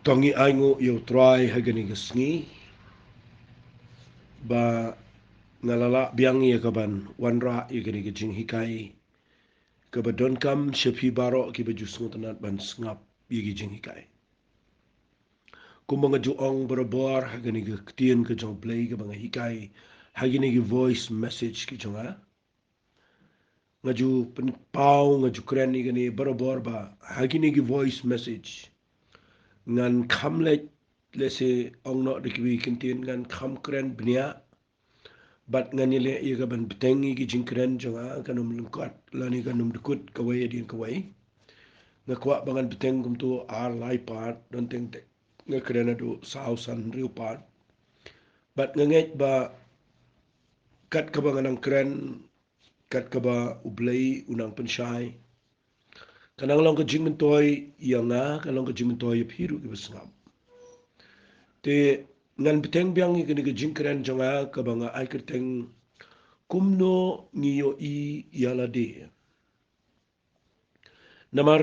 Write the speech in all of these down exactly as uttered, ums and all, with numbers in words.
To ngi ainguh ïa U Trai ha kane ka sngi ba nga la lah biang ïa ka ban wanrah ïa kane ka jinghikai kaba donkam sha phi baroh kiba ju sngewtynnat ban sngap ïa ki jinghikai. Kumba nga ju ong barabor, ha kane ka ktien ka jong U Blei kaba nga hikai ha kine ki voice message ki jong nga, nga ju pynpaw, nga ju kren ïa kane barabor ba ha kine ki voice message ngan kham leh, lehse ong noh da kiwei ki ktien, ngan kham kren bniah. Bad ngan ïaleh ïa ka ban bteng ïa ki jingkren jong nga, kan ym lyngkot lane kan ym dkut kawei hadien kawei. Nga kwah ba ngan bteng kumto ar lai part, don teng teng nga kren haduh saw san hynriew part. Bad nga ngeit ba kat kaba nga nang kren, kat kaba U Blei u nang pynshai, ka nang long ka jingmyntoi ïa nga, ka long ka jingmyntoi ïa phi ruh kiba sngap. Te ngan bteng biang ïa kane ka jingkren jong nga kaba nga ai kyrteng Kumno Ngi Ïohi Ïa Lade. Namar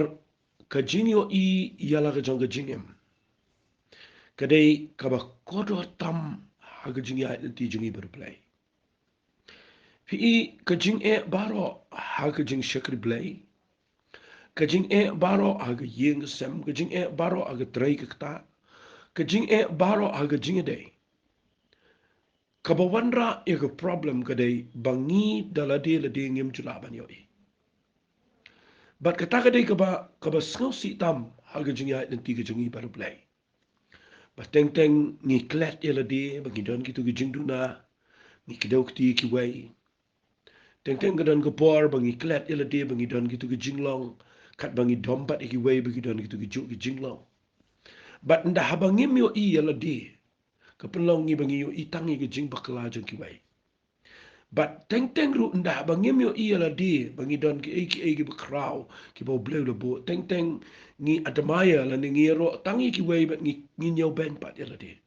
ka jingïohi ïa la ka jong ka jingim ka dei kaba kordor tam ha ka jingïaid lynti jong ngi bad U Blei. Phi i, ka jingeh baroh ha ka jingshakri Blei, ka jingeh baroh ha ka ïing ka sem, ka jingeh baroh ha ka trei ka ktah, ka jingeh baroh ha ka jingïadei, kaba wanrah ïa ka problem ka dei ba ngi da lade lade ngim ju lah ban ïohi. Bad kata ka dei kaba, kaba sngewsih tam ha ka jingïaid lynti ka jong ngi bad U Blei. Ba teng teng ngi klet ïa lade ba ngi don kito ki jingduna, ngi kdew kti ïa kiwei. Teng teng ka don ka por ba ngi klet ïa lade ba ngi don kito ki jinglong, katba ngi dom pat ïa kiwei ba ngi don kito kijuh ki jinglong. Bad ynda haba ngim ïohi ïa lade, ka pynlong ngi ba ngi ïohi tang ïa ki jingbakla jong kiwei. Bad teng teng ruh ynda haba ngim ïohi ïa lade ba ngi don kiei kiei kiba khraw kiba U Blei u la buh, teng teng ngi admire lane ngi ïaroh tang ïa kiwei bad ngi, ngi ñiewbeiñ pat ïa lade.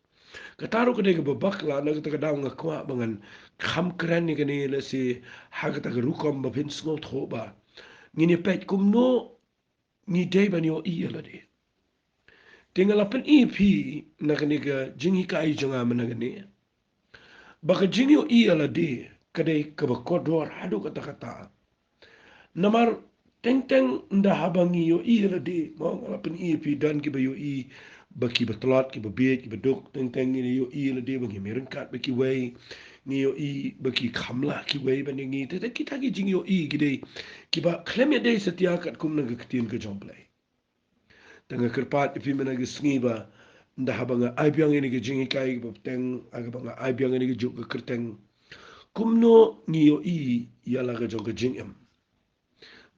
Kata ruh ka dei kaba bakla, na kata ka daw nga kwah ba ngan kham kren ïa kane, lehse ha kata ka rukom ba phin sngewthuh ba ngin ïa peit kumno ngi dei ban ïohi ïa lade. Te nga la pyni ïa phi na kane ka jinghikai jong nga mynne kane ba ka jingïohi ïa lade ka dei kaba kordor haduh katta katta. Namar teng teng ynda haba ngi ïohi ïa lade, mo, nga la pyni ïa phi, don kiba ïohi ba kiba tlot, kiba bieit, kiba duk. Teng teng ngi ïohi ïa lade ba ngim ïaryngkat bad kiwei, ngi ïohi ba ki kham lah kiwei ban ïa ngi. Te, te kita ki jingïohi ki dei kiba khlem ïadei satia katkum na ka ktien ka jong U Blei. Te nga kyrpad ïa phi mynne ka sngi ba ynda haba nga ai biang ïa kane ka jinghikai kaba bteng, ha kaba nga ai biang ïa kane kajuh ka kyrteng Kumno Ngi Ïohi Ïa La Ka Jong Ka Jingim,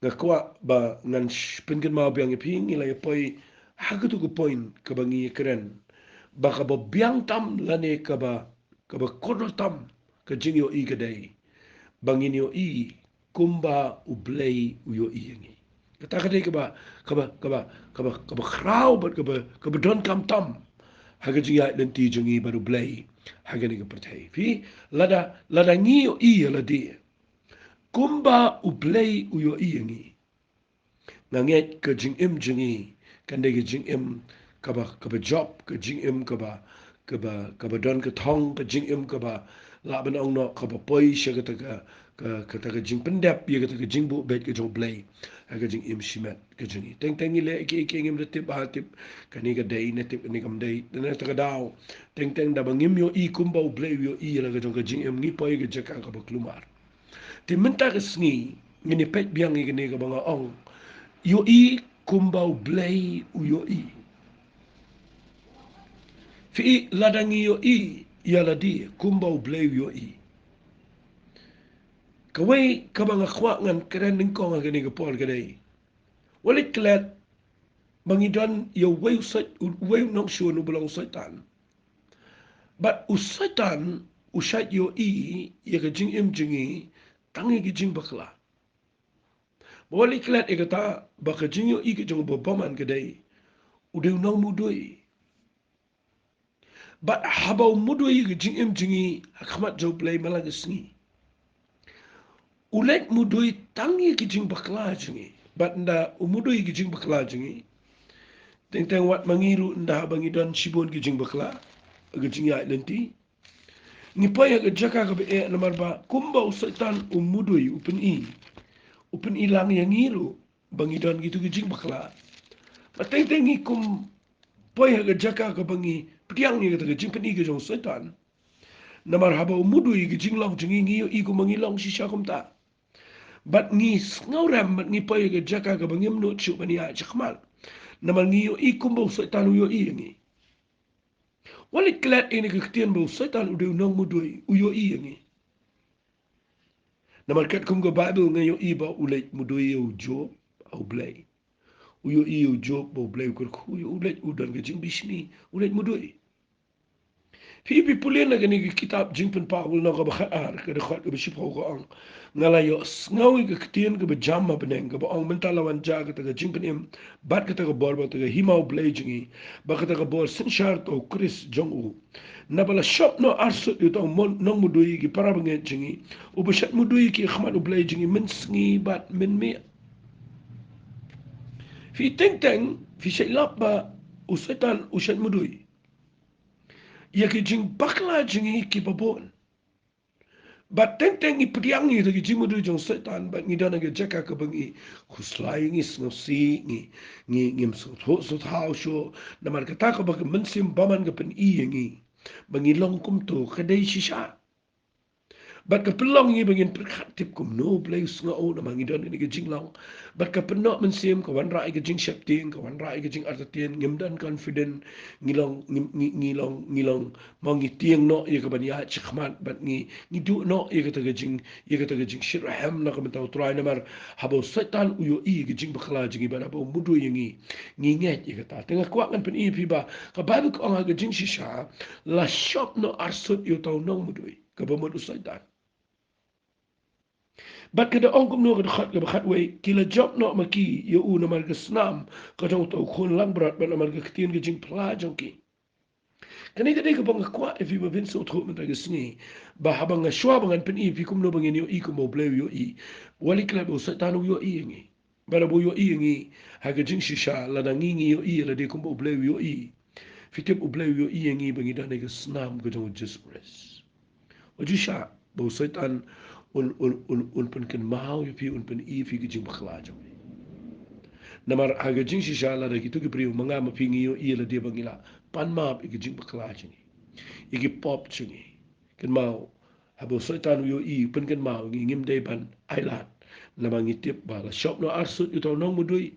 nga kwah ba ngan sh-, pynkynmaw biang ïa phi, ngi la ïa poi ha katu ka point kaba ngi ïa kren ba kaba biang tam lane kaba, kaba kordor tam ka jingïohi ka dei ba ngin ïohi kumba U Blei u ïohi ïa ngi. Kata ka dei kaba, kaba, kaba, kaba, kaba khraw bad kaba, kaba donkam tam ha ka jingïaid lynti jong ngi bad U Blei ha kane ka pyrthei. Phi, lada, lada ngi ïohi ïa lade kumba U Blei u ïohi ïa ngi, nga ngeit ka jingim jong ngi kan dei ka jingim kaba, kaba jop, ka jingim kaba, kaba, kaba don ka thong, ka jingim kaba lah ban ong noh kaba poi sha kata ka, ka, kata ka jingpyndep ïa kata ka jingbuh beit ka jong U Blei ha ka jingim shimet ka jong ngi. Teng teng ngi leh ïa kiei kiei, ngim da tip, ha tip kane ka dei ne tip kane kam dei. Te na kata ka daw, teng teng da ba ngim ïohi kumba U Blei u ïohi ïa la ka jong ka jingim, ngi poi ha ka jaka kaba kulmar. Te mynta ka sngi ngin ïa peit biang ïa kane kaba nga ong, ïohi kumba U Blei u ïohi. Phi, lada ngi ïohi ïa lade kumba U Blei u ïohi. Kawei kaba nga kwah ngan kren nyngkong ha kane ka por ka dei, wat leit klet ba ngi don ïa uwei u Sait-, uwei u nongshun uba long u Soitan. Bad u Soitan u shait ïohi ïa ka jingim jong ngi tang ïa ka jingbakla. Ba wat leit klet ïa kata ba ka jingïohi ka jong u ba bymman ka dei, u dei u nongmudui. Bad haba u mudui ïa ka jingim jong ngi ha khmat jong U Blei man la ka sngi, u leit mudui tang ïa ka jingbakla jong ngi. Bad ynda u mudui ïa ka jingbakla jong ngi, Teng teng wat ma ngi ruh ynda haba ngi don shibun ki jingbakla, ki jingïaid lynti, ngi poi ha ka jaka kaba eh namar ba kumba u Soitan u mudui, u pyni, u pyni lang ïa ngi ruh ba ngi don kitu ki jingbakla. Ba teng teng ngi kum poi ha ka jaka kaba ngi pdiang ïa kata ka jingpyni ka jong u Soitan. Namar haba u mudui ka jinglong jong ngi, ngi ïohi kumba ngi long shisha kumta. Bad ngi sngewrem bad ngi poi ha ka jaka kaba ngim nud shuh ban ïaid shakhmat. Namar ngi ïohi kumba u Soitan u ïohi ïa ngi. Wat leit klet ïa kane ka ktien ba u Soitan u dei u nongmudui, u ïohi ïa ngi. Namar katkum ka Baibl nga ïohi ba u leit mudui ïa u Job, ha u Blei. U ïohi ïa u Job ba u Blei u kyrkhu ïa u, u leit u don ka jingbishni, u leit mudui. Phi, phi pule na kane ka kitab Jingpynpaw, lynnong kaba khatar, ka dkhot kaba shiphew ka ong: Nga la ïohsngew ïa ka ktien kaba jam ha bneng kaba ong, mynta la wan jia kata ka jingpynim bad kata ka bor bad kata ka hima u Blei jong ngi, bad kata ka bor synshar uta u Khrist jong u. Naba la shop noh arsut ïa uta u mon-, nongmudui ïa ki para bangeit jong ngi, uba shait mudui ïa ki ha khmat u Blei jong ngi mynsngi bad mynmiet. Phi, teng teng phi shait lap ba u Soitan u shait mudui ïa ki jingbakla jong ngi kiba bun. Bad teng teng ngi pdiang ïa ki jingmudui jong u Soitan bad ngi don ha ka jaka kaba ngi khuslai, ngi sngewsih, ngi, ngi, ngim sngewthuh sngewthaw shuh. Namar kata kaba ka mynsiem bymman ka pyni ïa ngi ba ngi long kumto ka dei shisha. Bad ka pynlong ïa ngi ba ngin pyrkhat tip kumno u Blei u sngew namar ngi don kane ka jinglong. Bad ka pynnoh mynsiem, ka wanrah ïa ka jingsheptieng, ka wanrah ïa ka jingartatien, ngim don confident, ngi long, ngi, ngi, ngi long, ngi long, mo ngi tieng noh ïa ka ban ïaid shakhmat, bad ngi, ngi duh noh ïa kata ka jing, ïa kata ka jingshitrhem na ka bynta u Trai namar haba u Soitan u ïohi ïa ka jingbakla jong ngi bad haba u mudui ïa ngi, ngi ngeit ïa kata. Te nga kwah ngan pyni ïa phi ba ka Baibl ka ong ha ka jingshisha, la shop noh arsut ïa uta u nongmudui, kaba mut u Soitan. Bad ka da ong kumno ka dkhot kaba khatwei: Ki la jop noh ma ki ïa u namar ka snam ka jong uta u khun langbrot bad namar ka ktien ka jingphla jong ki. Kane ka dei kaba nga kwah ïa phi ba phin sngewthuh mynta ka sngi, ba haba nga, shuwa ba ngan pyni ïa phi kumno ba ngin ïohi kumba u Blei u ïohi, wat leit klet ba u Soitan u ïohi ïa ngi. Bad haba u ïohi ïa ngi ha ka jingshisha, lada ngi, ngi ïohi ïa lade kumba u Blei u ïohi, phi tip u Blei u ïohi ïa ngi ba ngi don ha ka snam ka jong u Jisu Khrist. Wat ju shah ba u Soitan un, un, un, un pynkynmaw ïa phi, un pyni ïa phi ka jingbakla jong phi. Namar ha ka jingshisha lada kito ki briew, ma nga ma phi, ngi ïohi ïa lade ba ngi la pan map ïa ka jingbakla jong ngi, ïa ki pop jong ngi, kynmaw, haba u Soitan u ïohi, u pynkynmaw ïa ngi, ngim dei ban ailad. Namar ngi tip ba la shop noh arsut ïa uta u nongmudui.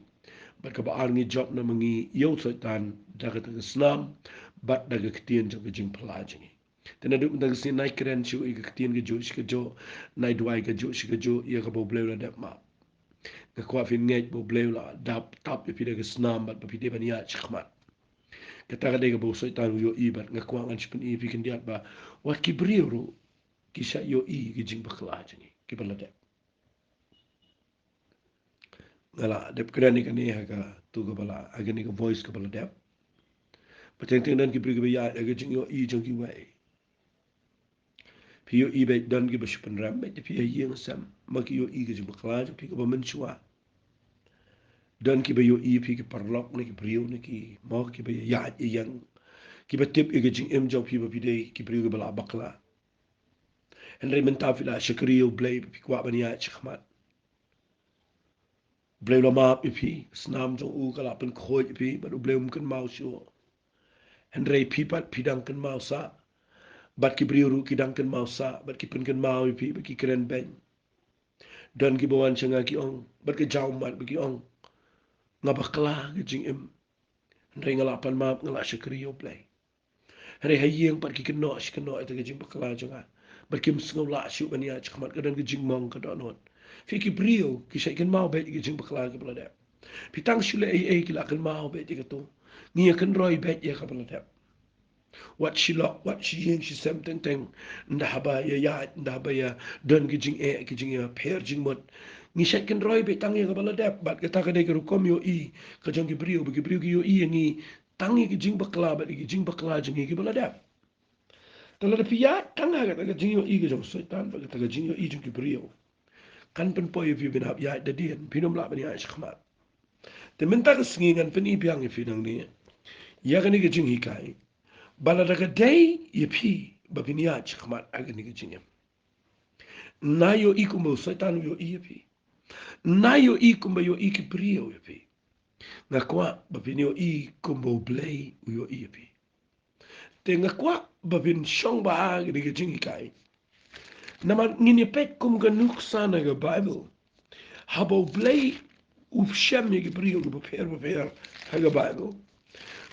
Bad kaba ar, ngi jop noh ma ngi ïa u Soitan da kata ka snam bad da ka ktien jong ka jingphla jong ngi. Te naduh mynta ka sngi, nai kren shuh ïa ka ktien kajuh shi kajuh, nai duwai kajuh shi kajuh ïa kaba u Blei u la dep map. Nga kwah phin ngeit ba u Blei u la dap tap ïa phi da ka snam bad ba phi dei ban ïaid shakhmat. Kata ka dei kaba u Soitan u ïohi bad nga kwah ngan shu pyni ïa phi khyndiat ba wat ki briew ruh ki shah ïohi ïa ki jingbakla jong ngi kiba la dep. Nga la dep kren ïa kane ha kato kaba la, ha kane ka voice kaba la dep. Ba teng teng don ki briew kiba ïaid ha ka jingïohi jong kiwei. Phi ïohi beit don kiba shu pynrem beit ïa phi ha ïing ha sem, ma ki ïohi ka jingbakla jong phi kaba mynshuwa. Don kiba ïohi ïa phi ki paralok ne ki briew ne ki, mo, kiba ïaid ïa ïeng, kiba tip ïa ka jingim jong phi ba phi dei ki briew kiba la bakla. Hynrei mynta phi la shakri ïa u Blei, phi kwah ban ïaid shakhmat. U Blei u la map ïa phi, snam jong u ka la pynkhuid ïa phi, bad u Blei um kynmaw shuh. Hynrei phi pat phi dang kynmaw sah, bad ki briew ruh ki dang kynmaw sah, bad ki pynkynmaw ïa phi, bad ki kren beiñ. Don kiba wan sha nga ki ong, bad ka jaw mat bad ki ong, nga bakla ka jingim. Hynrei nga la pan map, nga la shakri ïa u Blei. Hynrei ha ïing pat ki kynnoh shi kynnoh ïa kata ka jingbakla jong nga. Bad kim sngew lah shuh ban ïaid shakhmat, ka don ka jingmong ka dohnud. Phi, ki briew ki shait kynmaw beit ïa ka jingbakla kaba la dep. Phi, tang shu leh ei ei ki la kynmaw beit ïa kato. Ngi ïa kynroi beit ïa kaba la dep. Wat shi lok, wat shi ïing shi sem teng teng, ynda haba ïa ïaid, ynda haba ïa don ki jingeh, ki jingïapher jingmut, ngi shait kynroi beit tang ïa kaba la dep. Bad kata ka dei ka rukom ïohi ka jong ki briew, ba ki briew ki ïohi ïa ngi tang ïa ki jingbakla bad ïa ki jingbakla jong ngi kiba la dep. Te lada phi ïaid tang ha kata ka jingïohi ka jong u Soitan bad kata ka jingïohi jong ki briew, kan pynpoi ïa phi ban hap ïaid da dien, phin ym lah ban ïaid shakhmat. Te mynta ka sngi ngan pyni biang ïa phi nangne ïa kane ka jinghikai, ba lada ka dei ïa phi ba phin ïaid shakhmat ha kane ka jingim, na ïohi kumba u Soitan u ïohi ïa phi, na ïohi kumba ïohi ki briew ïa phi, nga kwah ba phin ïohi kumba U Blei u ïohi ïa phi. Te nga kwah ba phin shong bha ha kane ka jinghikai. Namar ngin ïa peit kum ka nuksa na ka Baibl, haba U Blei u shem ïa ki briew kiba pher bapher ha ka Baibl.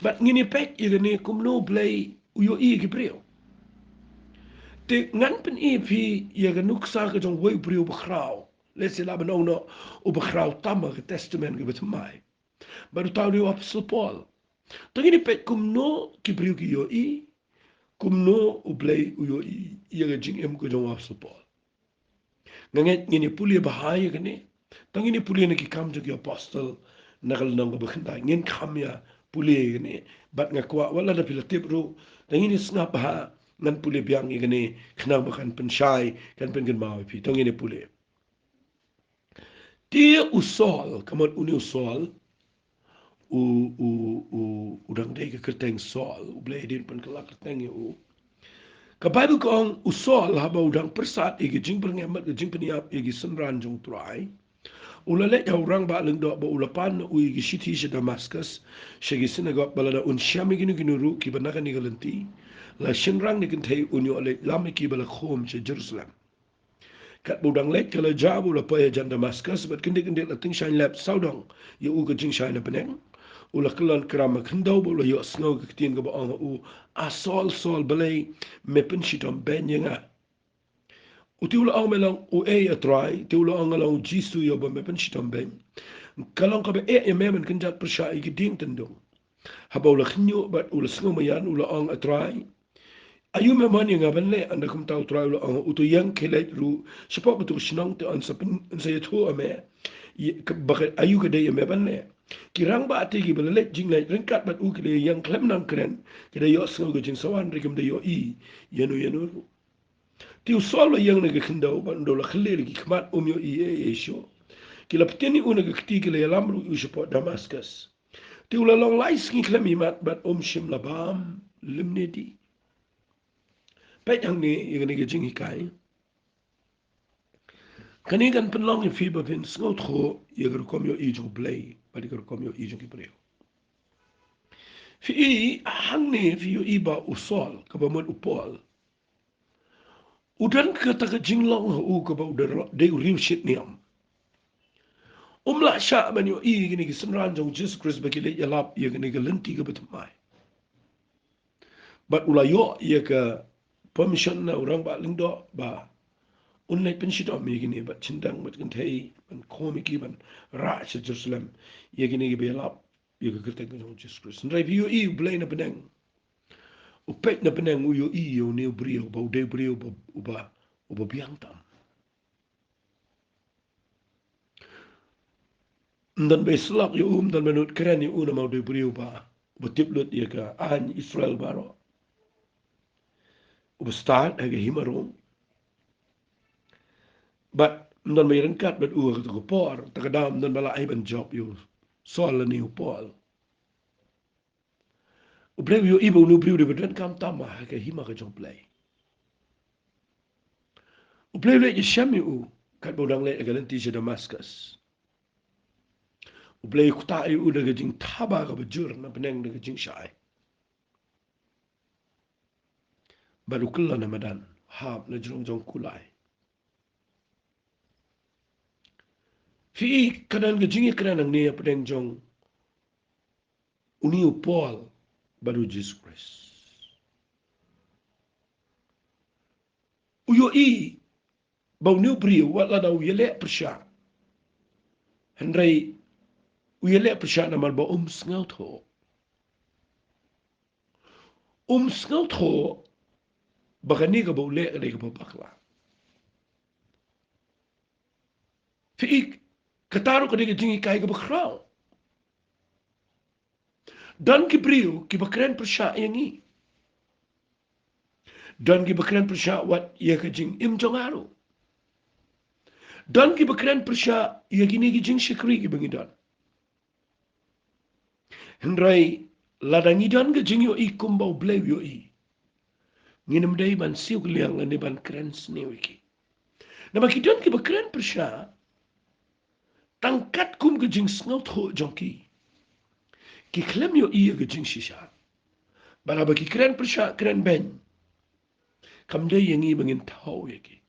Bad ngin ïa peit ïa kane kumno U Blei u ïohi ïa ki briew. Te ngan pyni ïa phi ïa ka nuksa ka jong uwei u briew bakhraw. Lehse lah ban ong noh uba khraw tam ha ka Testament kaba thymmai. Bad uta u dei u Apostol Paul. To ngin ïa peit kumno ki briew ki ïohi, kumno U Blei u ïohi ïa ka jingim ka jong u Apostol Paul. Nga ngeit ngin ïa pule bha ïa kane. To ngin ïa pule na Ki Kam jong ki Apostol na ka lynnong kaba khyndai. Ngin kham ïa pule ïa kane. Bad nga kwah wat lada phi la tip ruh, to ngin ïa sngap bha, ngan pule biang ïa kane khnang ba kan pynshai, kan pynkynmaw ïa phi. To ngin ïa pule. Te u Saul, ka mut une u Saul, u, u, u, u dang dei ka kyrteng Saul, U Blei u dei ban pynkylla kyrteng ïa u. Ka Baibl ka ong u Saul haba u dang pyrsad ïa ka jingpyrngem bad ka jingpynïap ïa ki synran jong U Trai, u la leit ha u rangbah lyngdoh bad u la pan na u ïa ki shithi sha Damaskus, sha ki synagog, ba lada un shem ïa kino kino ruh kiba na kane ka lynti, la shynrang ne kynthei un ïoh leit lam ïa ki ba la khum sha Jerusalem. Katba u dang leit ka la jia ba u la poi hajan Damaskus, bad kyndit kyndit la tyngshaiñ lep sawdong ïa u ka jingshai na bneng. U la kyllon kram ha khyndew bad u la ïohsngew ka ktien kaba ong ha u, "A Saul, Saul, balei me pynshitom beiñ ïa nga?" U te u la ong, "Me long uei, A Trai?" Te u la ong, "Nga long u Jisu ïa uba me pynshitom beiñ. Ka long kaba eh ïa me ban kynjat pyrshah ïa ki dieng tyndong." Haba u la khynñiuh bad u la sngewmaïan, u la ong, "A Trai, aïu me mon ïa nga ban leh?" Ynda kumta U Trai u la ong, "Uto ïeng khie leit ruh shapoh kato ka shnong, te yn sa pyn-, yn sa ïathuh ïa me ïa ka, ba ka, aïu ka dei ïa me ban leh." Ki rangbah te kiba la leit jingleit ryngkat bad u ki la ïeng khlem nang kren, ki la ïohsngew ka jingsawa hynrei kim da ïohi ïano ïano ruh. Te u Saul u la ïeng na ka khyndew bad ynda u la khyllie ïa ki khmat um ïohi ei ei shuh. Ki la btin ïa u na ka kti, ki la ïalam ruh ïa u shapoh Damaskus. Te u la long lai sngi khlem imat bad um shym la bam lymne dih. Peit hangne ïa kane ka jinghikai. Kane kan pynlong ïa phi ba phin sngewthuh ïa ka rukom ïohi jong U Blei bad ïa ka rukom ïohi jong ki briew. Phi i hangne, phi ïohi ba u Saul, kaba mut u Paul, u don kata ka jinglong ha u kaba u dei, dei u riewshit niam. Um lah shah ban ïohi ïa kine ki synran jong U Jisu Khrist ba ki leit ïalap ïa kane ka lynti kaba thymmai. Bad u la ïoh ïa ka permission na u rangbah lyngdoh ba un leit pynshitom ïa kine bad shynrang bad kynthei ban khum ïa ki ban rah sha Jerusalem ïa kine kiba ïalap ïa ka kyrteng ka jong U Jisu Khrist. Hynrei phi ïohi U Blei na bneng u peit na bneng, u ïohi ïa une u briew ba u dei u briew uba, uba, uba biang tam. Ym don ba ïasyllok ïa u, ym don ba nud kren ïa u namar u dei u briew uba, uba tip lut ïa ka aiñ Israel baroh, uba stad ha ka hima Rom. Bad ym don ba ïaryngkat bad u ha kato ka por, te ka daw ym don ba lah hi ban jop ïa u Saul lane u Paul. U Blei u ïohi ba une u briew u dei ba donkam tam ha ka hima ka jong U Blei. U Blei u leit ïashem ïa u katba u dang leit ha ka lynti sha Damaskus. U Blei u ktah ïa u da ka jingthaba kaba jur na bneng da ka jingshai. Bad u kylla na madan, hap na jrong jong u kulai. Phi i, ka don ka jingïakren hangne hapdeng jong une u Paul bad U Jisu Khrist. U ïohi ba une u briew wat lada u ïaleh pyrshah, hynrei u ïaleh pyrshah namar ba um sngewthuh. Um sngewthuh ba kane kaba u leh ka dei kaba bakla. Phi i, kata ruh ka dei ka jinghikai kaba khraw. Don ki briew kiba kren pyrshah ïa ngi. Don kiba kren pyrshah wat ïa ka jingim jong nga ruh. Don kiba kren pyrshah ïa kine ki jingshakri kiba ngi don. Hynrei lada ngi don ka jingïohi kumba U Blei u ïohi, ngim dei ban siew kylliang lane ban kren sniew ïa ki. Namar ki don kiba kren pyrshah tang katkum ka jingsngewthuh jong ki. Ki khlem ïohi ïa ka jingshisha. Bad haba ki kren pyrshah, kren beiñ, kam dei ïa ngi ba ngin thew ïa ki.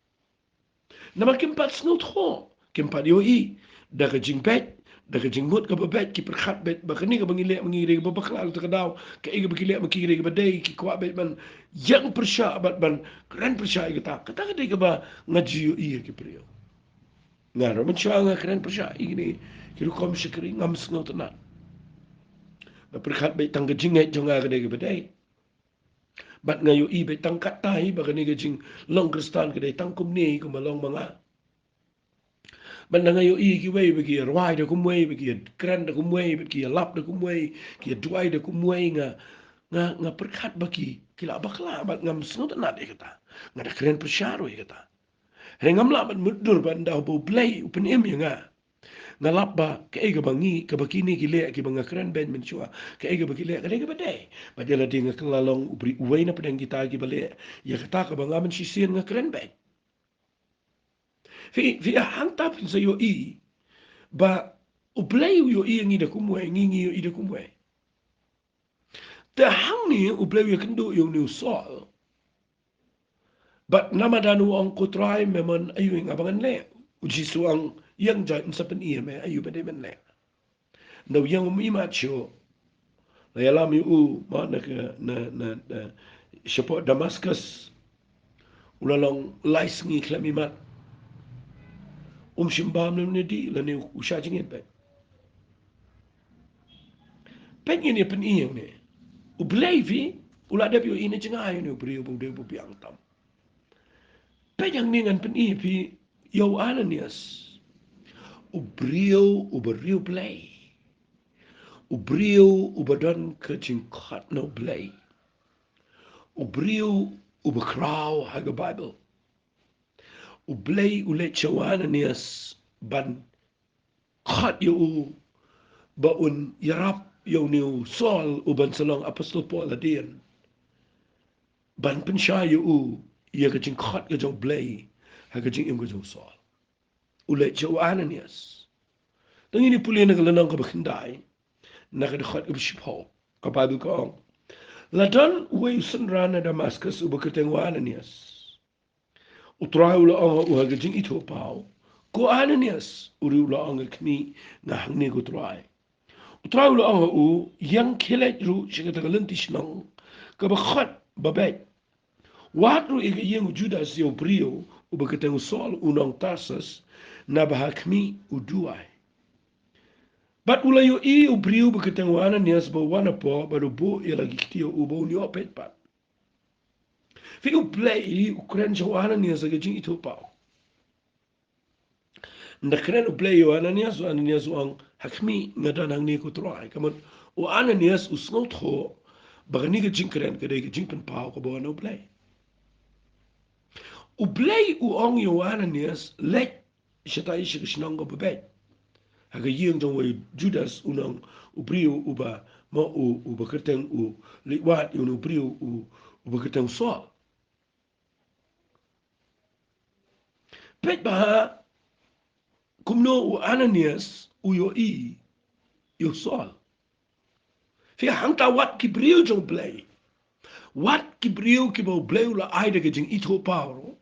Namar kim pat sngewthuh, kim pat ïohi. Da ka jingbeit, da ka jingmut kaba beit, ki pyrkhat beit ba kane kaba ngi leh ma ngi ka dei kaba bakla, kata ka daw kaei kaba ki leh ma ki ka dei kaba dei, ki kwah beit ban ïeng pyrshah bad ban kren pyrshah ïa kata. Kata ka dei kaba nga ju ïohi ïa ki briew. Nga ruh mynshuwa nga kren pyrshah ïa kine ki rukom shakri, ngam sngewtynnat. Nga pyrkhat beit tang ka jingngeit jong nga ka dei kaba dei. Bad nga ïohi beit tang katta hi ba kane ka jinglong Khristan ka dei tang kumne kumba long ma nga. Bad nga ïohi kiwei ba ki ïa rwai da kumwei, ba ki ïa kren da kumwei, ba ki ïa lap da kumwei, ki ïa duwai da kumwei, nga, nga, nga pyrkhat ba ki, ki la bakla, bad ngam sngewtynnat ïa kata. Nga da kren pyrshah ruh ïa kata. Hynrei ngam lah ban mutdur ba ynda haba U Blei u pynim ïa nga, nga lap ba kaei kaba ngi, kaba kine ki leh, kiba nga kren beiñ mynshuwa, kaei kaba ki leh ka dei kaba dei. Bad ïa lade nga kylla long u briew uwei na pdeng kita kiba leh ïa kata kaba nga mynshisien nga kren beiñ. Phi, phi, hangta phin sa ïohi ba U Blei u ïohi ïa ngi da kumwei, ngi, ngi ïohi da kumwei. Te hangne U Blei u ïakynduh ïa une u Saul. Bad namar u ong, Ko Trai, me mon aïu ïa nga ba ngan leh? U Jisu u ong, ïeng, jait, yn sa pyni ïa me aïu ba dei men leh. Ynda u ïeng, um imat shuh. La ïalam ïa u, ma, na ka, na, na, na, shapoh Damascus. U la long lai sngi khlem imat. Um shym bam lane dih, lane u shah jingit beit. Peit, ngin ïa pyni ïa une. U Blei, phi, u la dep ïohi na jngai ïa une u briew ba u dei uba biang tam. Peit hangne, ngan pyni ïa phi ïa u Ananias. U briew uba riewblei. U briew uba don ka jingkhot na U Blei. U briew uba khraw ha ka Baibl. U Blei u leit sha u Ananias ban khot ïa u ba un ïarap ïa une u Saul uban sa long apostol Paul hadien. Ban pynshai ïa u ïa ka jingkhot ka jong U Blei ha ka jingim ka jong u Saul. U leit sha u Ananias. Te ngin ïa pule na ka lynnong kaba khyndai, na ka dkhot kaba shiphew, ka Baibl ka ong, La don uwei u synran na Damascus uba kyrteng u Ananias. U Trai u la ong ha u ha ka jingithuhpaw, Ko Ananias. U riewblei u la ong, Khmih, nga hangne, Ko Trai. U Trai u la ong ha u, Ïeng khie leit ruh sha kata ka lynti shnong kaba khot Babeit. Wad ruh ïa ka ïing u Judas, ïa u briew uba kyrteng u Saul u nong Tarsus, naba ha khmih u duwai. Bad u la ïohi u briew uba kyrteng u Ananias ba u wan hapoh bad u buh ïa la ki kti ïa u ba un ïoh peit pat. Phi, U Blei u kren sha u Ananias ha ka jingithuhpaw. Ynda kren U Blei ïa u Ananias, u Ananias u ong, Ha khmih, nga don hangne, Ko Trai. Ka mut u Ananias u sngewthuh ba kane ka jingkren ka dei ka jingpynpaw kaba wan na U Blei. U Blei u ong ïa u Ananias, Leit shatai sha ka shnong kaba beit, ha ka ïing jong uwei u Judas u nong, u briew uba, mo, u, uba kyrteng u, leit wad ïa une u briew u, uba kyrteng u Saul. Peit bha kumno u Ananias u ïohi ïa u Saul. Phi, hangta wat ki briew jong U Blei, wat ki briew kiba U Blei u la ai da ka jingithuhpaw ruh,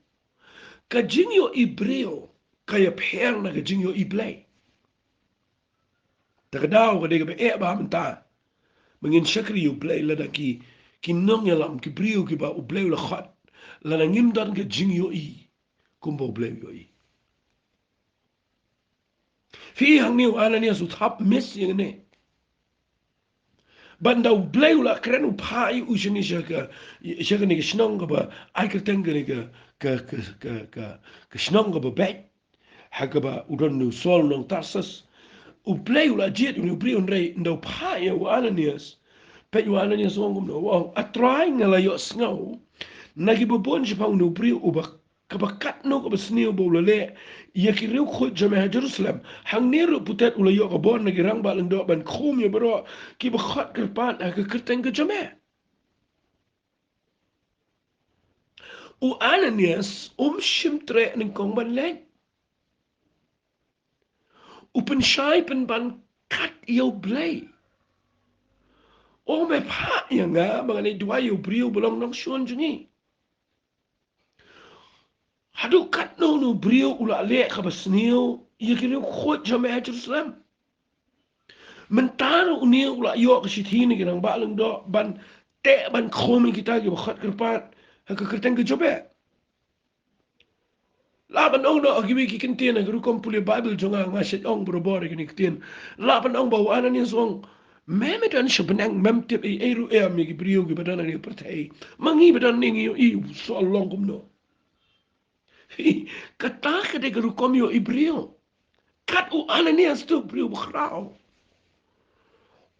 ka jingïohi briew ka ïapher na ka jingïohi Blei. Te ka daw ka dei kaba eh bha mynta ba ngin shakri ïa U Blei lada ki, ki nongïalam, ki briew kiba U Blei u la khot, lada ngim don ka jingïohi kumba U Blei u ïohi. Phi, hangne u Ananias u thap miss ïa kane. Bad ynda U Blei u la kren, u phah ïa u shane sha ka, sha kane ka shnong kaba ai kyrteng kane ka, ka, ka shnong kaba beit, ha kaba u don une u Saul nong Tarsus. U Blei u la jied ïa une u briew, hynrei ynda u phah ïa u Ananias, peit u Ananias u ong kumno, u ong, A Trai, nga la ïohsngew na kiba bun shaphang une u briew uba Kaba katno kaba sniew ba u la leh ïa ki riewkhuid jong me ha Jerusalem. Hangne ruh putet u la ïoh ka bor na ki rangbah lyngdoh ban khum ïa baroh kiba khot kyrpad ha ka kyrteng ka jong me. U Ananias um shym treh nyngkong ban leit. U pynshai pynban kat ïa U Blei. O, me phah ïa nga ba ngan ïa duwai ïa u briew ba long nongshun jong ngi. Haduh katno une u briew u la leh kaba sniew ïa ki riewkhuid jong me ha Jerusalem. Mynta ruh une u la ïoh ka shithi na ki rangbah lyngdoh ban teh ban khum ïa kita kiba khot kyrpad ha ka kyrteng ka jong me. Lah ban ong noh ha kiwei ki ktien ha ka rukom pule Baibl jong nga, nga shait ong barabor ïa kine ki ktien. Lah ban ong ba u Ananias u ong, me, me don sha bneng, mem tip ei ei ruh em ïa ki briew kiba don ha kane ka pyrthei. Ma ngi ba don hangne ngi ïohi u Saul long kumno. Hi, kata ka dei ka rukom ïohi briew. Kat u Ananias tu briew bakhraw.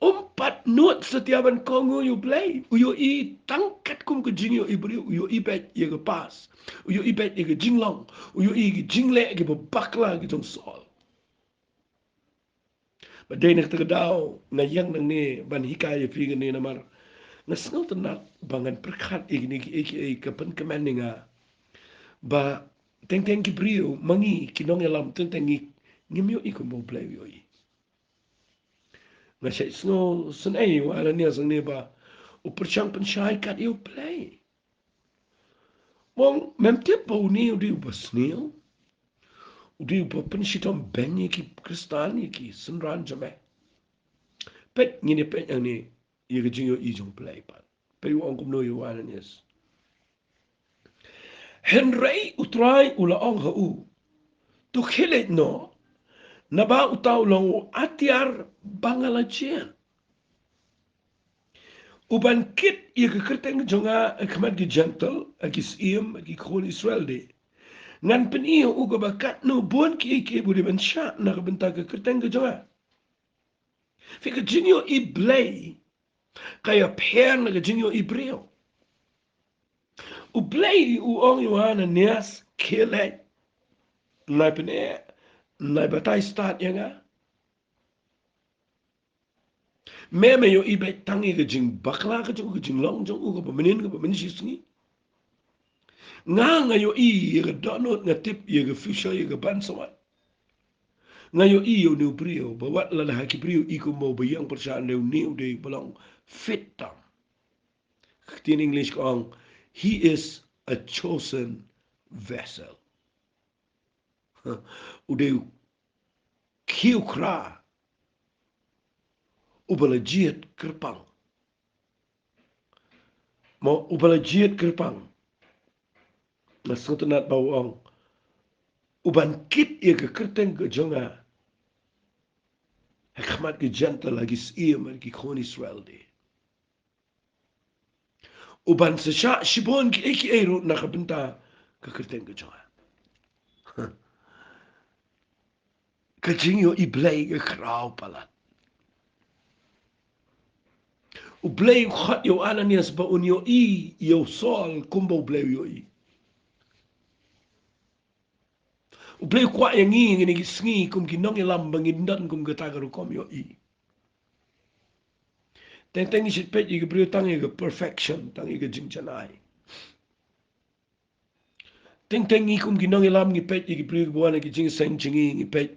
Um pat nud satia ban kohnguh ïa U Blei. U ïohi tang katkum ka jingïohi briew. U ïohi beit ïa ka past. U ïohi beit ïa ka jinglong. U ïohi ïa ka jingleh kiba bakla ki jong u Saul. Bad dei na kata ka daw nga ïeng nangne ban hikai ïa phi kane namar nga sngewtynnat ba ngan pyrkhat ïa kine kiei kiei ka pynkmen ïa nga. Ba teng teng ki briew ma ngi ki nongïalam teng teng ngi ngim ïohi kumba U Blei u ïohi. Nga shait sngewsynei ïa u Ananias hangne ba u pyrshang pynshai kat ïa U Blei. Mo, mem tip ba une u dei uba sniew, u dei uba pynshitom beiñ ïa ki Khristan, ïa ki synran jong me. Peit, ngin ïa peit hangne ïa ka jingïohi jong U Blei pat. Peit u ong kumno ïa u Ananias. Hynrei U Trai u la ong ha u, to khie leit noh, naba uta u long u atiar ba nga la jied, u ban kit ïa ka kyrteng jong nga ha khmat ki Jentil, ha ki syiem, ha ki khun Israel de. Ngan pyni ha u kaba katno bun kiei kiei ba u dei ban shah na ka bynta ka kyrteng ka jong nga. Phi, ka jingïohi Blei ka ïapher na ka jingïohi briew. U Blei u ong ïa u Ananias, khie leit. Nai pyneh, nai batai stad ïa nga. Me, me ïohi beit tang ïa ka jingbakla ka jong u, ka jinglong jong u kaba mynnin kaba mynshisngi. Nga, nga ïohi ïa ka dohnud, nga tip ïa ka future, ïa ka ban sa wan. Nga ïohi ïa une u briew ba wat la da ha ki briew i kumba u ba ïeng pyrshah, une u dei uba long fit tam. Ka ktien English ka ong, he is a chosen vessel. U dei u khiew khra uba la jied kyrpang. Mo, uba la jied kyrpang. Nga sngewtynnat ba u ong, u ban kit ïa ka kyrteng ka jong nga ha khmat ki Jentil, ha ki syiem, ha ki khun Israel de. U ban sa shah shibun kiei kiei ruh na ka bynta ka kyrteng ka jong nga. Ka jingïohi Blei ka khraw palat. U Blei u khot ïa u Ananias ba un ïohi ïa u Saul kumba U Blei u ïohi. U Blei u kwah ïa ngi, ngi, ngi sngi kum ki nongïalam ba ngin don kum kata ka rukom ïohi. Teng teng ngi shait peit ïa ki briew tang ïa ka perfection, tang ïa ka jingjanai. Teng teng ngi kum ki nongïalam ngi peit ïa ki briew kiba wan ha ki jingïaseng jong ngi, ngi peit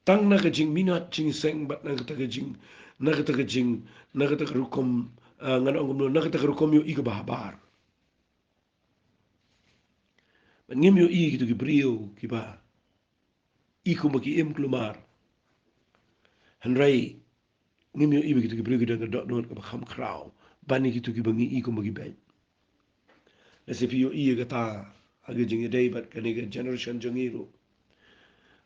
tang na ka jingminot jingïaseng bad na kata ka jing, na kata ka jing, na kata ka rukom, ah, ngan ong kumno, na kata ka rukom ïohi kaba habar. Bad ngim ïohi ïa kito ki briew kiba i kumba ki im kulmar. Hynrei ngim ïohi ba kito ki briew ki don ka dohnud kaba kham khraw ban ïa kito kiba ngi i kumba ki beit. Lehse phi ïohi ïa kata ha ka jingïadei bad kane ka generation jong ngi ruh,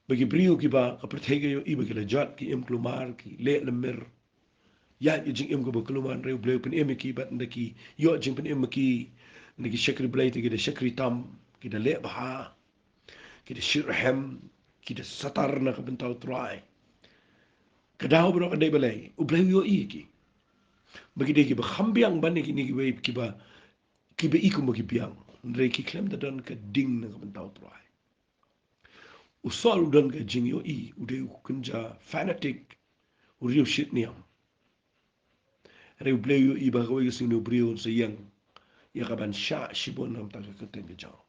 ba ki briew kiba ka pyrthei ka ïohi ba ki la jot, ki im kulmar, ki leh lamir, ïaid ka jingim kaba kulmar, hynrei U Blei u pynim ïa ki bad ynda ki ïoh jingpynim ma ki, ynda ki shakri Blei te ki da shakri tam, ki da leh bha, ki da shitrhem, ki da satar na ka bynta U Trai. Ka daw baroh ka dei balei? U Blei u ïohi ïa ki ba ki dei kiba kham biang ban ïa kine kiwei kiba, kiba i kumba ki biang. Hynrei ki khlem da don ka ding na ka bynta U Trai. U Saul u don ka jingïohi, u dei u kynja fanatic, u riewshit niam. Hynrei U Blei u ïohi ba kawei ka sngi une u briew un sa ïeng ïa ka ban shah shibun na ka bynta ka kyrteng ka jong.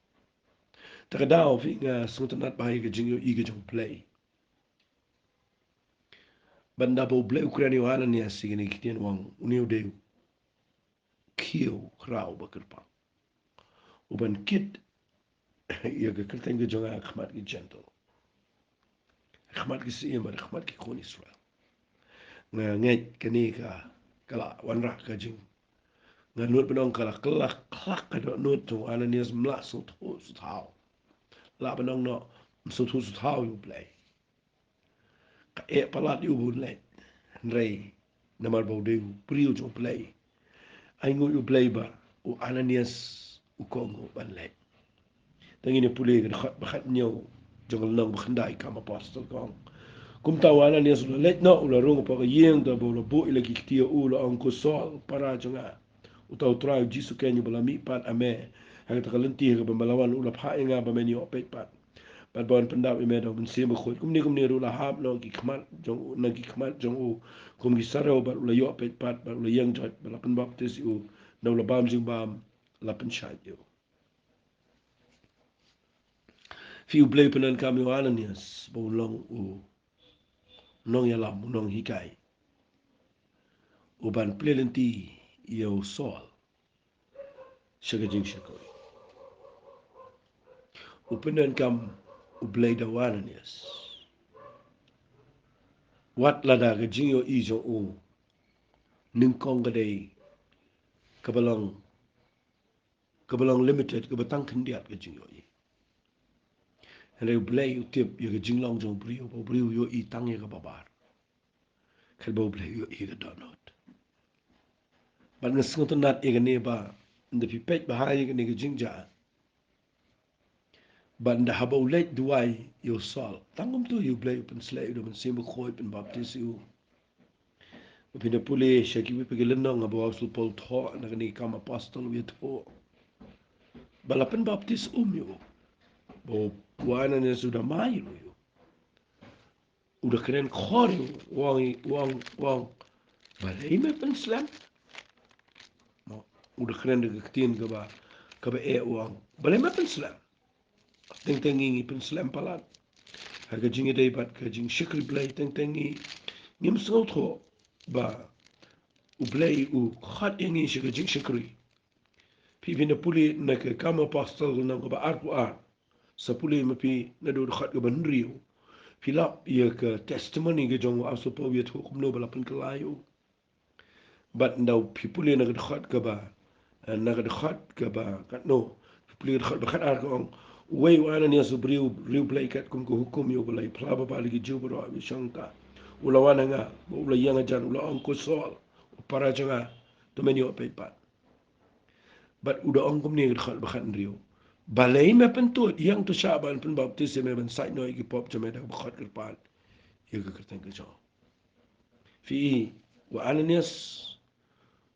Te ka daw phi, nga sngewtynnat bha ïa ka jingïohi ka jong U Blei. Bad ynda ba U Blei u kren ïa u Ananias ïa kine ki ktien, u ong une u dei u khiew khraw ba kyrpang, u ban kit ïa ka kyrteng ka jong nga ha khmat ki Jentil, ha khmat ki syiem bad ha khmat ki khun Israel. Nga ngeit kane ka, ka la wanrah ka jing, nga nud ban ong ka la, ka la khlak ka dohnud jong u Ananias, ym lah sngewthuh sngewthaw. Lah ban ong noh, ym sngewthuh sngewthaw ïa U Blei. Ka eh palat ïa u ba un leit. Hynrei namar ba u dei u briew jong U Blei, ainguh ïa U Blei ba u Ananias u kohnguh ban leit. Te ngin ïa pule ka dkhot ba khathynñiew jong ka lynnong ba khyndai Kam Apostol, ka ong: Kumta u Ananias u la leit noh, u la rung hapoh ka ïing, te haba u la buh ïa la ki kti ïa u, u la ong, Ko Saul, para jong nga, uta U Trai U Jisu keiñ uba la mihpat ha me ha kata ka lynti ha kaba me la wan, u la phah ïa nga ba men ïoh peit pat bad ba yn pyndap ïa me da U Mynsiem Bakhuid. Kumne kumne ruh la hap noh ki khmat jong u, na ki khmat jong u kum ki sarew, bad u la ïoh peit pat bad u la ïeng joit bad la pynbaptis ïa u. Da u la bam jingbam, la pynshait ïa u. Phi, U Blei u pyndonkam ïa u Ananias ba un long u nongïalam, u nonghikai, u ban plie lynti ïa u Saul sha ka jingshakri. U pyndonkam U Blei da u Ananias. Wat lada ka jingïohi jong u nyngkong ka dei kaba long, kaba long limited, kaba tang khyndiat ka jingïohi. Hynrei U Blei u tip ïa ka jinglong jong u briew, ba u briew u ïohi tang ïa kaba bar. Katba U Blei u ïohi ïa ka dohnud. Bad nga sngewtynnat ïa kane ba ynda phi peit bha ïa kane ka jingjia, bad ynda haba u leit duwai ïa u Saul, tang kumta ïa U Blei u pynsleh ïa u da U Mynsiem Bakhuid, pynbaptis ïa u. Phin da pule sha kiwei pat ki lynnong haba u Apostol Paul u thoh na kane ka Kam Apostol, u ïathuh ba la pynbaptis um ïa u, ba u Ananias u da mai ruh ïa u. U da kren khor ïa u, u ong, u ong, u ong, balei me pynslem? Mo, u da kren da ka ktien kaba, kaba eh, u ong, balei me pynslem? Teng teng ngi ngi pynslem palat ha ka jingïadei bad ka jingshakri Blei. Teng teng ngi ngim sngewthuh ba U Blei u khot ïa ngi sha ka jingshakri. Phi, phin da pule na ka Kam Apostol lynnong kaba arphew ar, sa pule ma phi naduh dkhot kaba hynriew, phi lap ïa ka testimony ka jong u Apostol Paul, u ïathuh kumno ba la pynkylla ïa u. Bad ynda phi pule na ka dkhot kaba, eh, na ka dkhot kaba katno, phi pule ka dkhot ba khatar, ka ong: Uwei u Ananias, u briew riewblei katkum ka hukum, ïa uba la ïaphla babha da ki Jiw baroh ha shong ta, u la wan ha nga bad u la ïeng hajan, u la ong, Ko Saul, u para jong nga, to men ïoh peit pat. Bad u da ong kumne ha ka dkhot ba khathynriew: Balei me pyntud? Ïeng to shah ban pynbaptis ïa me ban sait noh ïa ki pop jong me da kaba khot kyrpad ïa ka kyrteng ka jong. Phi, u Ananias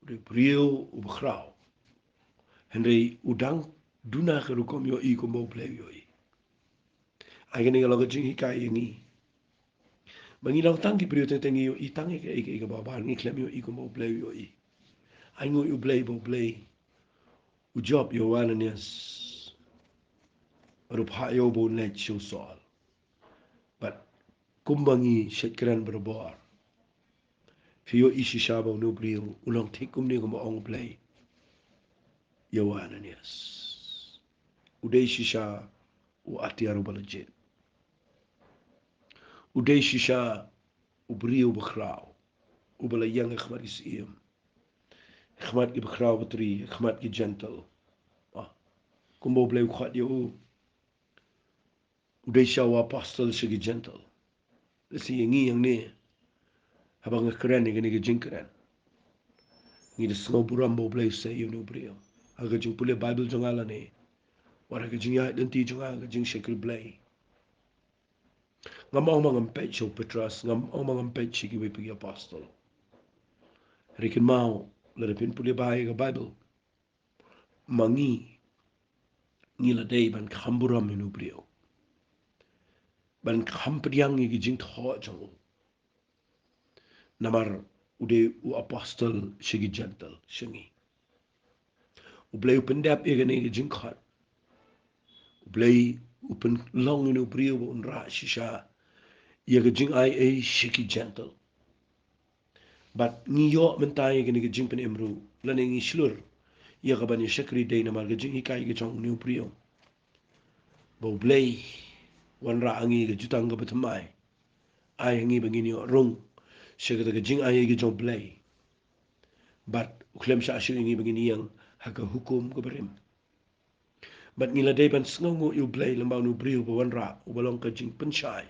u dei u briew uba khraw, hynrei u dang duna ka rukom ïohi kumba U Blei u ïohi. Ai kane ka long ka jinghikai ïa ngi ba ngi long tang ki briew teng teng, ngi ïohi tang ïa kaei kaei kaba bar, ngi khlem ïohi kumba U Blei u ïohi. Ainguh ïa U Blei ba U Blei u jop ïa u Ananias bad u phah ïa u ba un leit sha u Saul. Bad kumba ngi shait kren barabor, phi ïohi shisha ba une u briew u long thik kumne kumba ong U Blei ïa u Ananias. U dei shisha u atiar uba la jied. U dei shisha u briew uba khraw, uba la ïeng ha khmat ki syiem, ha khmat kiba khraw batri, ha khmat ki Jentil. Ah, kumba U Blei u khot ïa u, u dei shisha u apostol sha ki Jentil. Lehse ïa ngi hangne, haba nga kren ïa kane ka jingkren, ngi da sngew burom ba U Blei u sei ïa une u briew ha ka jingpule Baibl jong nga lane, wat ha ka jingïaid lynti jong nga ha ka jingshakri Blei. Ngam ong ba ngam peit sha u Petros, ngam ong ba ngam peit sha kiwei pat ki apostol. Hynrei kynmaw, lada phin pule bha ïa ka Baibl, ma ngi, ngi la dei ban kham burom ïa u briew, ban kham pdiang ïa ki jingthoh jong u. Namar u dei u apostol sha ki Gentile, sha ngi. U Blei u pyndep ïa kane ka jingkhot. U Blei u pynlong ïa u briew ba un rah shisha ïa ka jingai ei sha ki Gentile. Bad ngi ïoh mynta ïa kane ka jingpynim ruh, lane ngi shlur ïa ka ban ïa shakri dei namar ka jinghikai ka jong une u briew. Ba u Blei u wanrah ha ngi ka jutang kaba thymmai. Ai ha ngi ba ngin ïoh rung sha kata ka jingai ei ka jong u Blei. Bad u khlem shah shuh ïa ngi ba ngin ïeng ha ka hukum kaba rim. Bad ngi la dei ban sngewnguh ïa u Blei lyngba une u briew ba wanrah, uba long ka jingpynshai,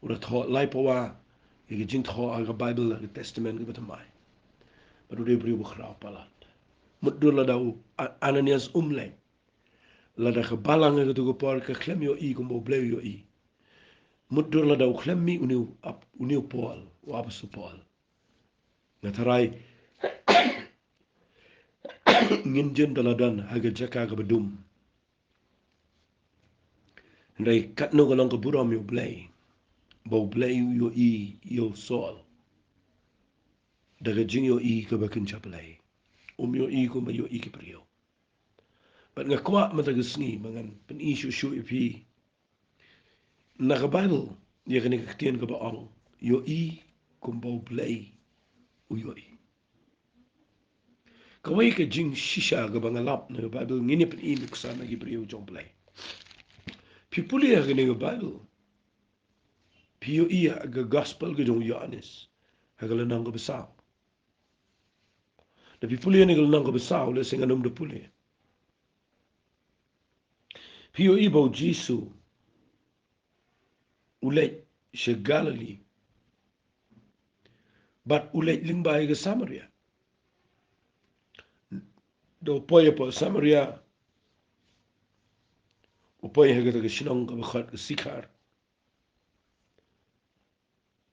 u la thoh lai pawa ïa ki jingthoh ha ka Baibl, ha ka Testament kaba thymmai. Bad u dei u briew ba khraw palat. Mutdur lada u A-, Ananias um leit, lada ka balang ha katu ka por ka khlem ïohi kumba u Blei u ïohi. Mutdur lada u khlem mih une u ap-, une u Paul, u apostol Paul. Nga tharai ngin jin da la don ha ka jaka kaba dum. Hynrei katno ka long ka burom ïa u Blei, ba u Blei u ïohi ïa u Saul da ka jingïohi kaba kynja Blei. Um ïohi kumba ïohi ki briew. Bad nga kwah mynta ka sngi ba ngan pyni shuh shuh ïa phi na ka Baibl ïa kane ka ktien kaba ong, ïohi kumba u Blei u ïohi. Kawei ka jingshisha kaba nga lap na ka Baibl, ngin ïa pyni nuksa na ki briew jong u Blei. Phi pule ha kane ka Baibl, phi ïohi ha ka Gospel ka jong u Ïoannis, ha ka lynnong kaba saw. Da phi pule ïa kane ka lynnong kaba saw, lehse ngan ym da pule. Phi ïohi ba u Jisu u leit sha Galili. Bad u leit lyngba ïa ka Samaria. Da u poi hapoh Samaria, u poi ha kata ka shnong kaba khot ka Sikhar.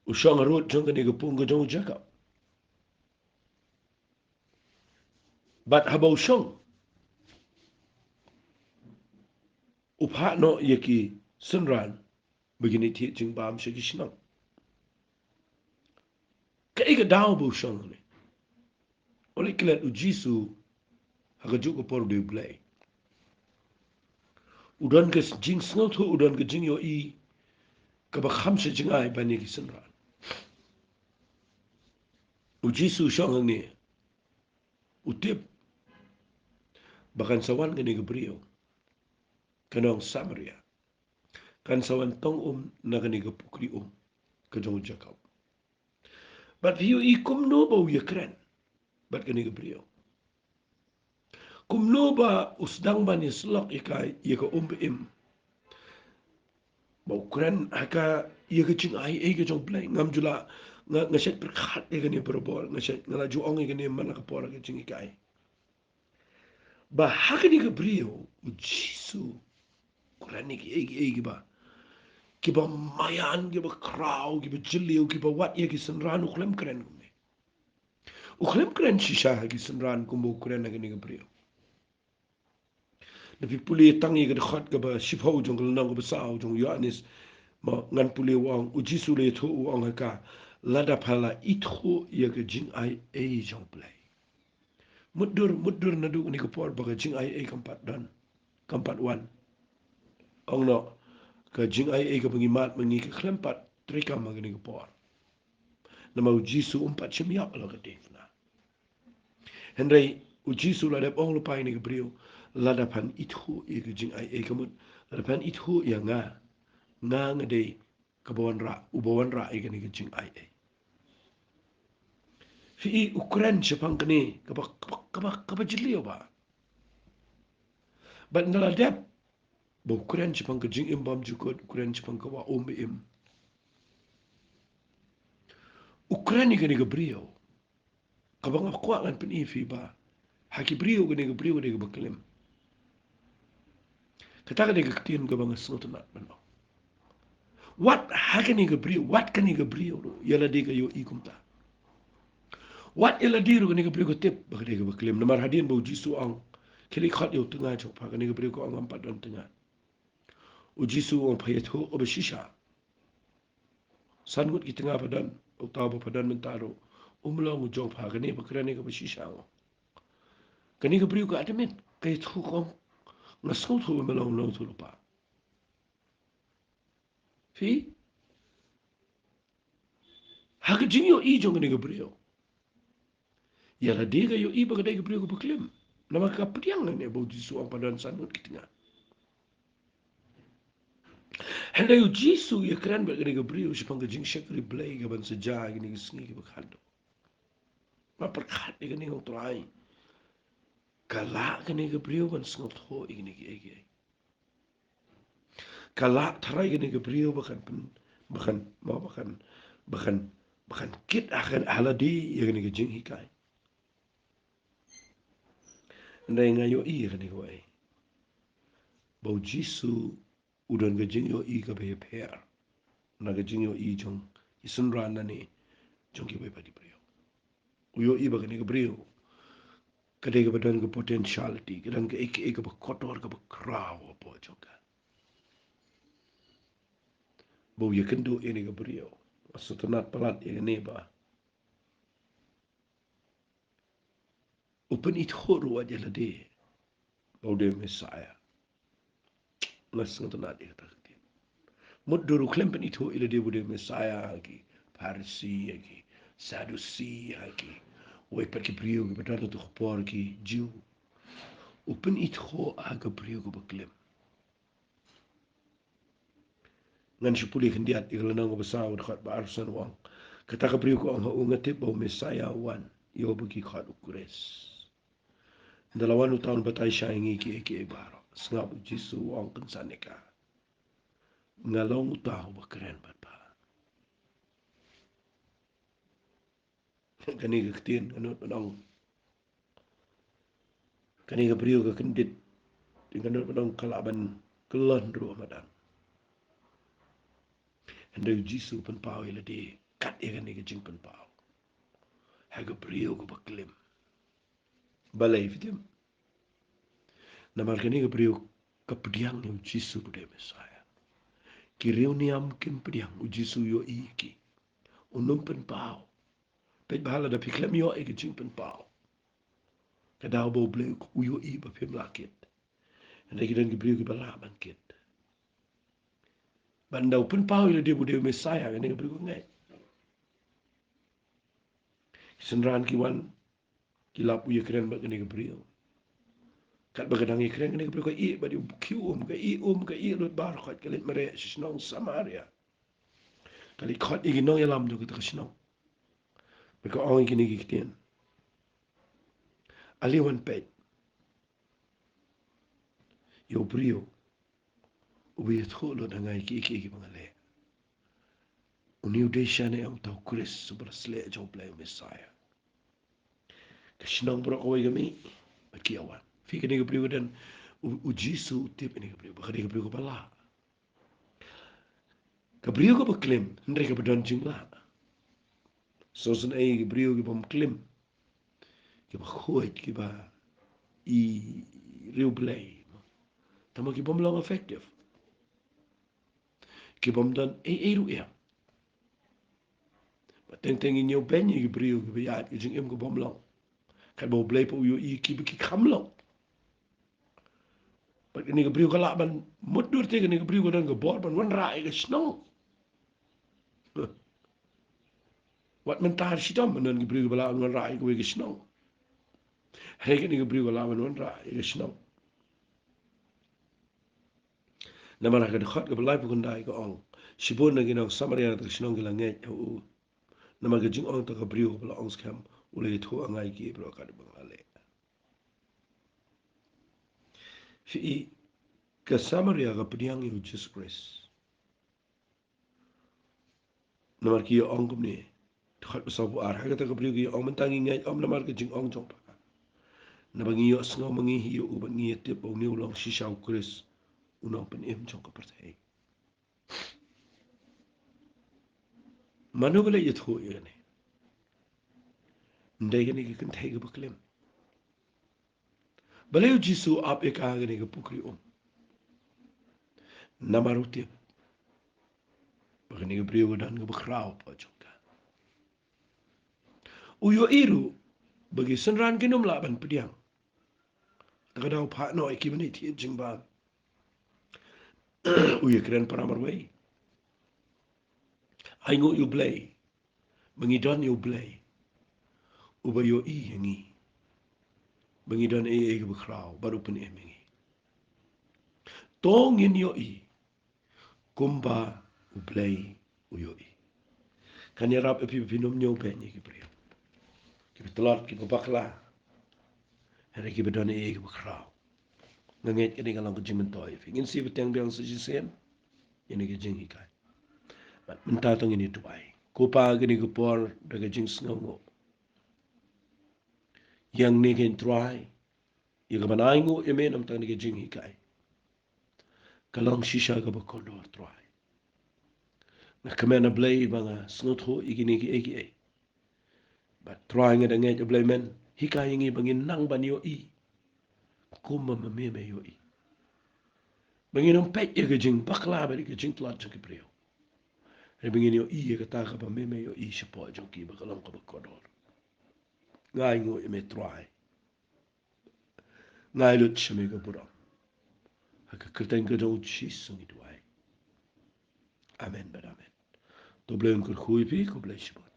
U shong harud jong kane ka pung ka jong u Jakob. Bad haba u shong, u phah noh ïa ki synran ba kin ïa thied jingbam sha ki shnong. Kaei ka daw ba u shong hangne? U leit klet u Jisu ha kajuh ka por u dei u Blei. U don ka jingsngewthuh, u don ka jingïohi kaba kham sha jingai ban ïa ki synran. U Jisu u shong hangne, u tip ba kan sa wan kane ka briew, ka nong Samaria, kan sa wan tong um na kane ka pukri um ka jong u Jakob. Bad phi ïohi kumno ba u ïakren bad kane ka briew. Kumno ba u sdang ban ïasyllok ïa ka, ïa ka um ba im. Ba u kren ha ka, ïa ka jingai ei ka jong u Blei. Ngam ju lah, nga, nga shait pyrkhat ïa kane parabol, nga shait, nga la ju ong ïa kane man la ka por ha ka jinghikai. Ba ha kane ka briew u Jisu u kren ïa kiei kiei kiba, kiba maïan, kiba khraw, kiba jylliew, kiba wat ïa ki synran, u khlem kren kumne. U khlem kren shisha ha ki synran kumba u kren ha kane ka briew. Da phi pule tang ïa ka dkhot kaba shiphew jong ka lynnong kaba saw jong u Ïoannis, ma ngan pule, u ong, u Jisu u la ïathuh, u ong ha ka, lada pha la ithuh ïa ka jingai ei jong u Blei. Mutdur, mutdur naduh kane ka por ba ka jingai ei kam pat don, kam pat wan. Ong noh, ka jingai ei kaba ngi mad ma ngi ka khlem pat treikam ha kane ka por. Namar u Jisu um pat shim ïa la ka dei na. Hynrei u Jisu la dep ong lypa ïa kane ka briew, lada phan ithuh ïa ka jingai ei, ka mut, lada phan ithuh ïa nga, nga nga dei kaba wanrah, uba wanrah ïa kane ka jingai ei. Phi i u kren shaphang kane kaba, kaba, kaba, kaba jylliew bha. Bad ynda la dep ba u kren shaphang ka jingim bymjukut, u kren shaphang ka wah um ba im, u kren ïa kane ka briew kaba nga kwah ngan pyni ïa phi ba ha ki briew kane ka briew ka dei kaba klim. Kata ka dei ka ktien kaba nga sngewtynnat ban ong. Wat ha kane ka briew, wat kane ka briew ruh ïa lade ka ïohi kumta. Wat ïa lade ruh kane ka briew ka tip ba ka dei kaba klim. Namar hadien ba u Jisu u ong, Khie leit khot ïa u tnga jong pha. Kane ka briew ka ong, ngam pat don tnga. U Jisu u ong, pha ïathuh ba shisha. San ngut ki tnga pha don, uta uba pha don mynta ruh um long u jong pha, kane ba kren ïa ka ba shisha, u ong. Kane ka briew ka admit, ka ïathuh, ka ong, nga sngewthuh ba me long u Nongïathuhlypa. Phi? Ha ka jingïohi jong kane ka briew, ïa lade ka ïohi ba ka dei ka briew kaba klim. Namar ka pdiang hangne ba u Jisu u ong pha don san ngut ki tnga. Hynrei u Jisu u ïakren bad kane ka briew shaphang ka jingshakri Blei kaban sa jia ha kine ki sngi kiba khatduh. Nga pyrkhat ïa kane, nga ong, Trai, ka lah kane ka briew ban sngewthuh ïa kine kiei kiei. Ka lah tharai kane ka briew ba kan pyn, ba kan, ba kan, ba kan, ba kan kit ha ka, ha lade ïa kane ka jinghikai. Hynrei nga ïohi ïa kane kawei, ba u Jisu u don ka jingïohi kaba pher na ka jingïohi jong ki synran lane jong kiwei pat ki briew. U ïohi ba kane ka briew ka dei kaba don ka potentiality, ka don kaei kaei kaba kordor, kaba khraw hapoh jong ka. Ba u ïakynduh ïa kane ka briew, ba sngewtynnat palat ïa kane ba u pynithuh ruh wat ïa lade ba u dei u Messaïah. Nga sngewtynnat ïa kata ka ktien. Mutdur u khlem pynithuh ïa lade ba u dei u Messaïah ha ki Pharisi, ha ki Sadusi, ha kiwei pat ki briew kiba don ha kata ka por, ki Jiw. U pynithuh ha ka briew kaba klim. Ngan shu pule khyndiat ïa ka lynnong kaba saw, dkhot ba arphew san, u ong, kata ka briew ka ong ha u, nga tip ba u Messaïah u wan, ïa uba ki khot u Khrist. Ynda la wan uta un batai shai ïa ngi kiei kiei baroh. Sngap, u Jisu u ong kynsan ïa ka, nga long uta uba kren bad pha. Kane ka ktien, nga nud ban ong, kane ka briew ka kyndit, nga nud ban ong ka lah ban kyllon ruh madan. Hynrei u Jisu u pynpaw ïa lade kat ïa kane ka jingpynpaw ha ka briew kaba klim. Balei, phi tip? Namar kane ka briew ka pdiang ïa u Jisu ba u dei u Messaïah. Ki riewniam kim pdiang, u Jisu u ïohi ïa ki. Un ym pynpaw. Peit bha, lada phi khlem ïoh ïa ka jingpynpaw, ka daw ba u Blei u ïohi ba phim lah kit. Hynrei ki don ki briew kiba lah ban kit. Bad ynda u pynpaw ïa lade ba u dei u Messaïah, kane ka briew ka ngeit. Ki synran ki wan, ki lap u ïakren bad kane ka briew. Katba ka dang ïakren, kane ka briew ka ïeh bad u khiew um, ka ïeh um, ka ïeh lut baroh khoit, ka leit mareh sha shnong Samaria. Ka leit khot ïa ki nongïalam jong kata ka shnong, bad ka ong ïa kine ki ktien, ale wan peit ïa u briew uba ïathuh lut ha nga ïa kiei kiei kiba nga leh. Une u dei shane em uta u Khrist uba la sleh jong u Blei, u Messaïah? Ka shnong baroh kawei ka mih bad ki ïa wan. Phi, kane ka briew ka don, u, u Jisu u tip ïa kane ka briew ba ka dei ka briew kaba lah. Ka briew kaba klim, hynrei kaba don jinglah. Sngewsynei ki briew kibym klim, kiba khuid, kiba i riewblei, tangba kibym long effective, kibym don ei ei ruh em. Bad teng teng ngin ïoh ban ïa ki briew kiba ïaid ka jingim kabym long, katba u Blei pat u ïohi ïa ki ba ki kham long. Bad kane ka briew ka lah ban, mutdur te kane ka briew ka don ka bor ban wanrah ïa ka shnong. Wat mynta shitom, ym don ki briew kiba lah ban wanrah ïa kawei ka shnong. Hynrei kane ka briew ka lah ban wanrah ïa ka shnong. Namar ha ka dkhot kaba laiphew khyndai ka ong, shibun na ki nong Samaria na kata ka shnong ki la ngeit ha u, namar ka jingong kata ka briew kaba la ong skhem, u la ïathuh ha nga ïa kiei baroh kat ba nga la leh. Phi, ka Samaria ka pdiang ïa u Jisu Khrist. Namar ki ïa ong kumne, dkhot ba sawphew ar, ha kata ka briew ki ïa ong, mynta ngi ngeit ym namar ka jingong jong pha, naba ngi ïohsngew ma ngi hi ïa u bad ngi ïa tip ba une u long shisha u Khrist, u nongpynim jong ka pyrthei. Mano ba la ïathuh ïa kane? Ym dei kane ka kynthei kaba klim? Balei u Jisu u ap ïa ka ha kane ka pukri um? Namar u tip ba kane ka briew ka don kaba khraw hapoh jong ka. U ïohi ruh ba ki synran kim lah ban pdiang. Te ka daw phah noh ïa ki ban ïa thied jingbam. U ïakren para marwei. Ai nguh ïa U Blei ba ngi don ïa U Blei uba ïohi ïa ngi ba ngi don ei ei kaba khraw bad u pynim ïa ngi. To ngin ïohi kumba U Blei u ïohi. Kan ïarap ïa phi ba phin ym ñiewbeiñ ïa ki briew kiba tlot, kiba bakla, hynrei kiba don ei ei kaba khraw. Nga ngeit kane ka long ka jingmyntoi ïa phi. Ngin sa bteng biang sa shisien ïa kane ka jinghikai. Bad mynta to ngin ïa duwai. Ko Pa, kane ka por da ka jingsngewnguh ïa ngi, ko Trai, ïa kaban ai nguh ïa me namar kane ka jinghikai. Ka long shisha kaba kordor, Trai. Nga kmen, A Blei, ba nga sngewthuh ïa kine kiei kiei. Bad Trai, nga da ngeit, A Blei, men hikai ïa ngi ba ngin nang ban ïohi kumba me me ïohi. Ba ngin ym peit ïa ka jingbakla bad ïa ka jingtlot jong ki briew, hynrei ba ngin ïohi ïa kata kaba me me ïohi shapoh jong ki ba ka long kaba kordor. Nga ai nguh ïa me, Trai. Nga ai lut sha me ka burom. Ha ka kyrteng ka jong U Jisu ngi duwai. Amen bad amen. To U Blei un kyrkhu ïa phi, khublei shibun.